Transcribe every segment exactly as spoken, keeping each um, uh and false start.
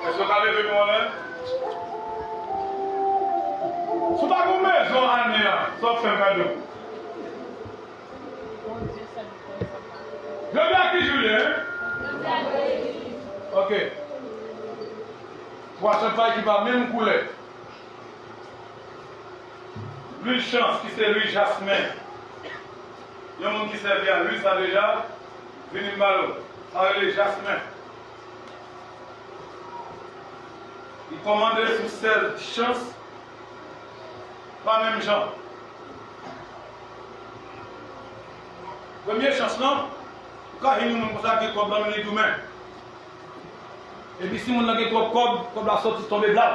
Èske w ka leve nou anlè? Si w ta gen yon mezon ane a, sa w ap fè m kado? Jodi a ki jou l ye, en? Ok. Twa chanpay ki pa menm koulè. Lwil chans ki se lwil jasmen. Yon moun ki sèvi a lwil sa deja, vini m ba l ou. Sa rele jasmen. Li kòmande sou sèz chans pa menm jan. Premye chans lan, ou ka jwenn yon moun konsa gen kòb nan men li doumen. Epi si moun nan gen twòp kòb, kòb la soti tonbe blab,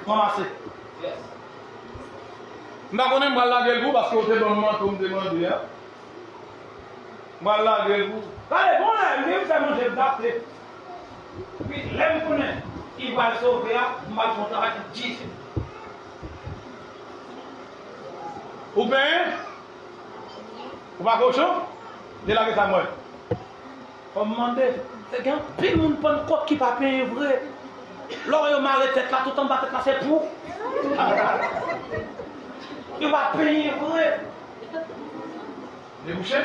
ranmase. M pa konnen, m pral lage l pou ou paske ou te ban m manto m te mande a. M pral lage l pou ou. Gade, bon lè, li menm fè manje m gate. Epi lè m konnen li pral sove a, m pral fè yon travay pou dizèt. Ou benyen? Ou pa kochon? Delage sa m wè. Fò m mande, gen anpil moun pannkòt ki pa penyen vre. Lè w wè yo mare tèt la, tout anba tèt la se pou. Yo pa penyen vre. Debouche?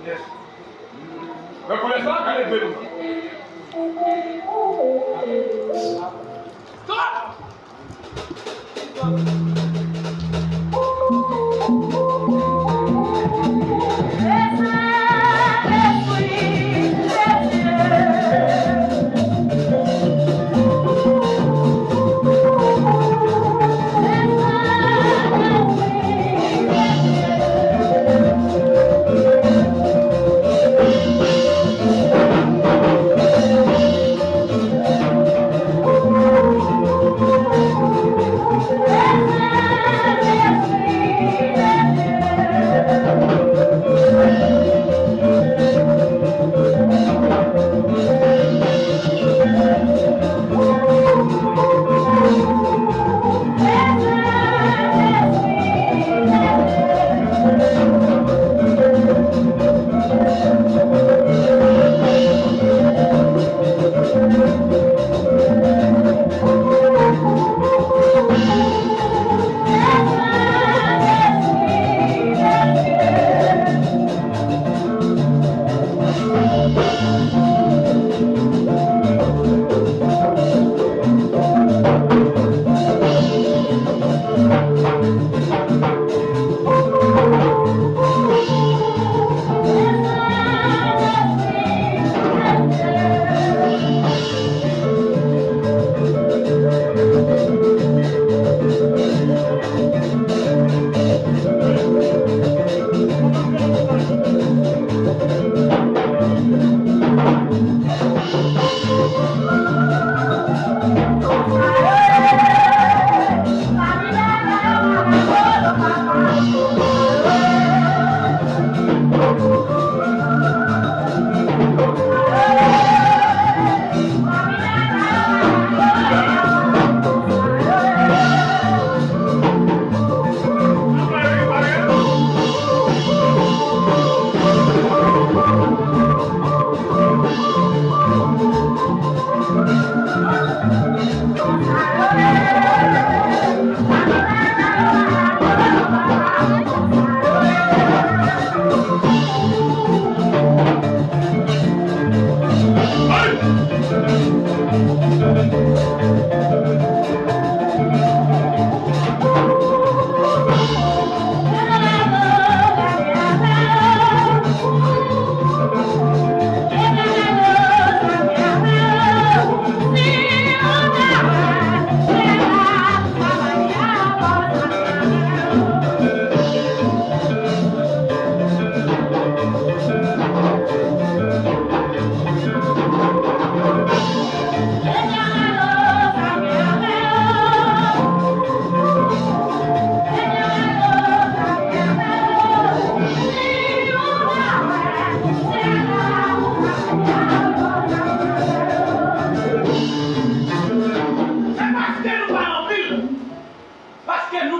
Yes. Men koulè sa, gade dwe nou. Stop!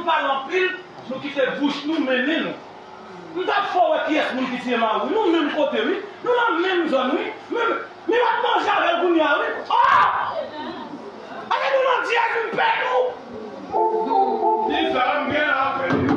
pale anpil, nou kite bouch nou mennen nou. M t ap fè w wè kiyès moun ki tiye mari w. Nou menm kote, wi. Nou nan menm zòn, wi. Menm, men w ap manje avè l kounye a, wi. Oh! Pase nou nan dyèz, m pè nou. Kisa m gen avè yo?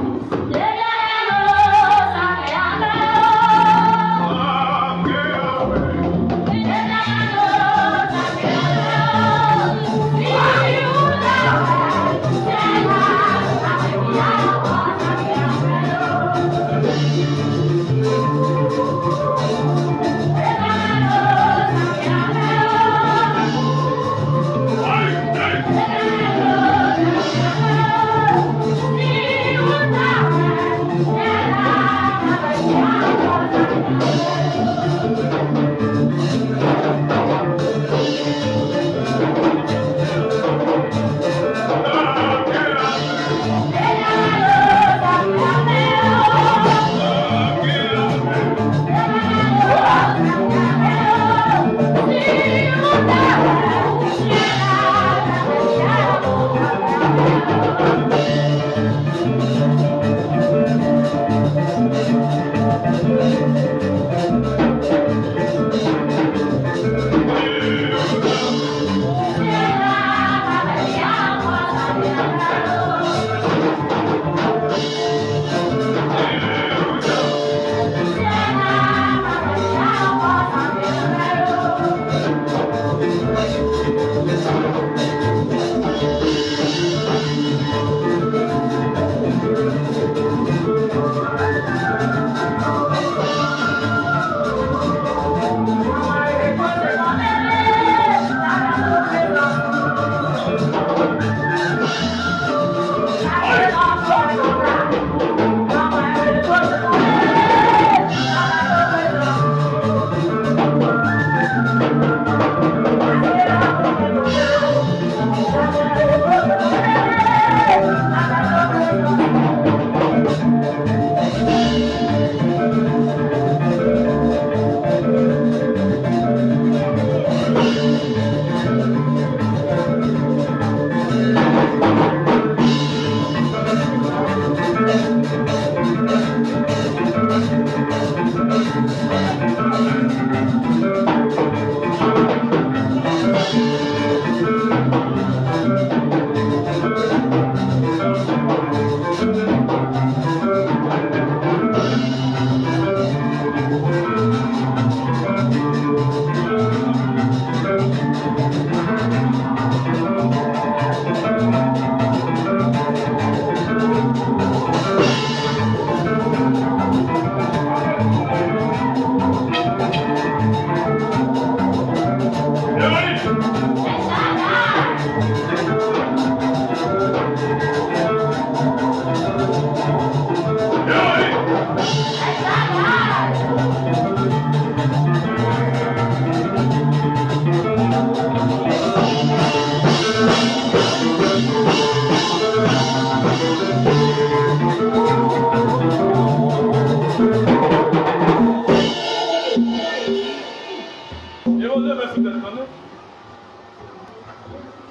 Yo leve sou tèt, tande.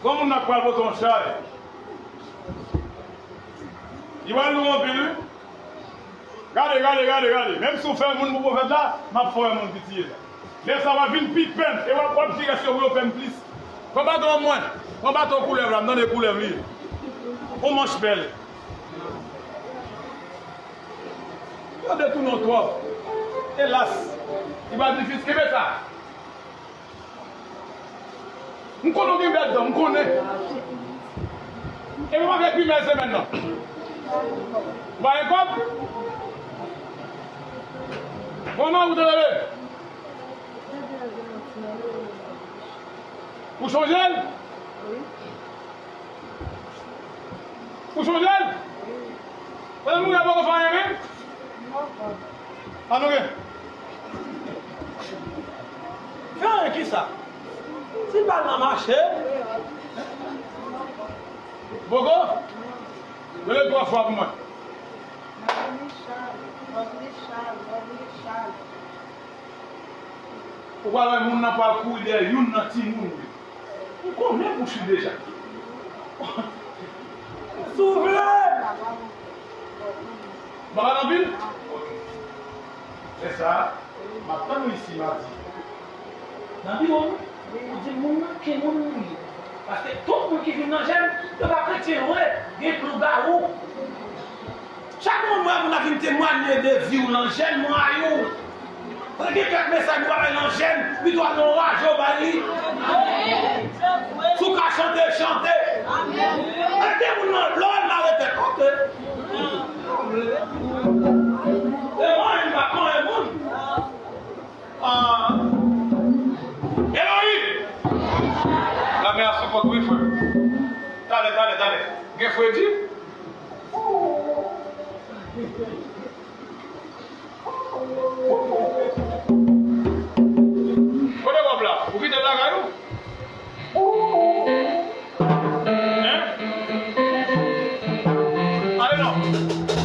Gon moun nan k pral pote yon chay. Li pral lou anpil, wi. Gade, gade, gade, gade. Menm si w fè moun pou pwofèt la, m ap fè w wè moun ki tiye l. Lè sa w ap vin pi pè m, e w ap, w ap di rès yo pou yo pè m plis. Pran baton an mwen. Pran baton koulèv la, m tande koulèv li ye. On manch bèl. Yo detounen w twòp. Elas, li pa difisil. Kenbe sa. M konnen w gen bèl dan, m konnen. E m ap fè grimès semèn nan. Ou pa gen kòb? Kòman ou te rele? Ou chonje l? Ou chonje l? Pandan moun yo poko fè anyen menm? Ann, oke. Fè anyen kisa? Si l pa nan mache. Poko? Rele twa fwa pou mwen. Ou pral wè moun nan pral kouri dèyè youn nan timoun li. M konnen bouch li deja. Si w vle. Malad anpil? Ok. Se sa, m ap tann ou isi madi. Nan biwo nou, ou di moun nan ki moun ou ye. Paske tout moun ki vin nan jèn, yo pa kretyen vre, gen lougawou. Chak moun mwen moun ap vin temwanye de vi w nan jèn mwen a yo. Mwen gen kèk mesaj mwen bay nan jèn, li dwa nan raje w bay li. Si w ka chante, chante. Mete moun nan lòd la retèt. Ok. E mwen, m pa konnen moun. Ah. Eloyi! Lame a sou kont wi, frè. Talè, talè, talè. Gen fredi? Kote wòb la? Ou kite l lakay ou? Hein? Ale non.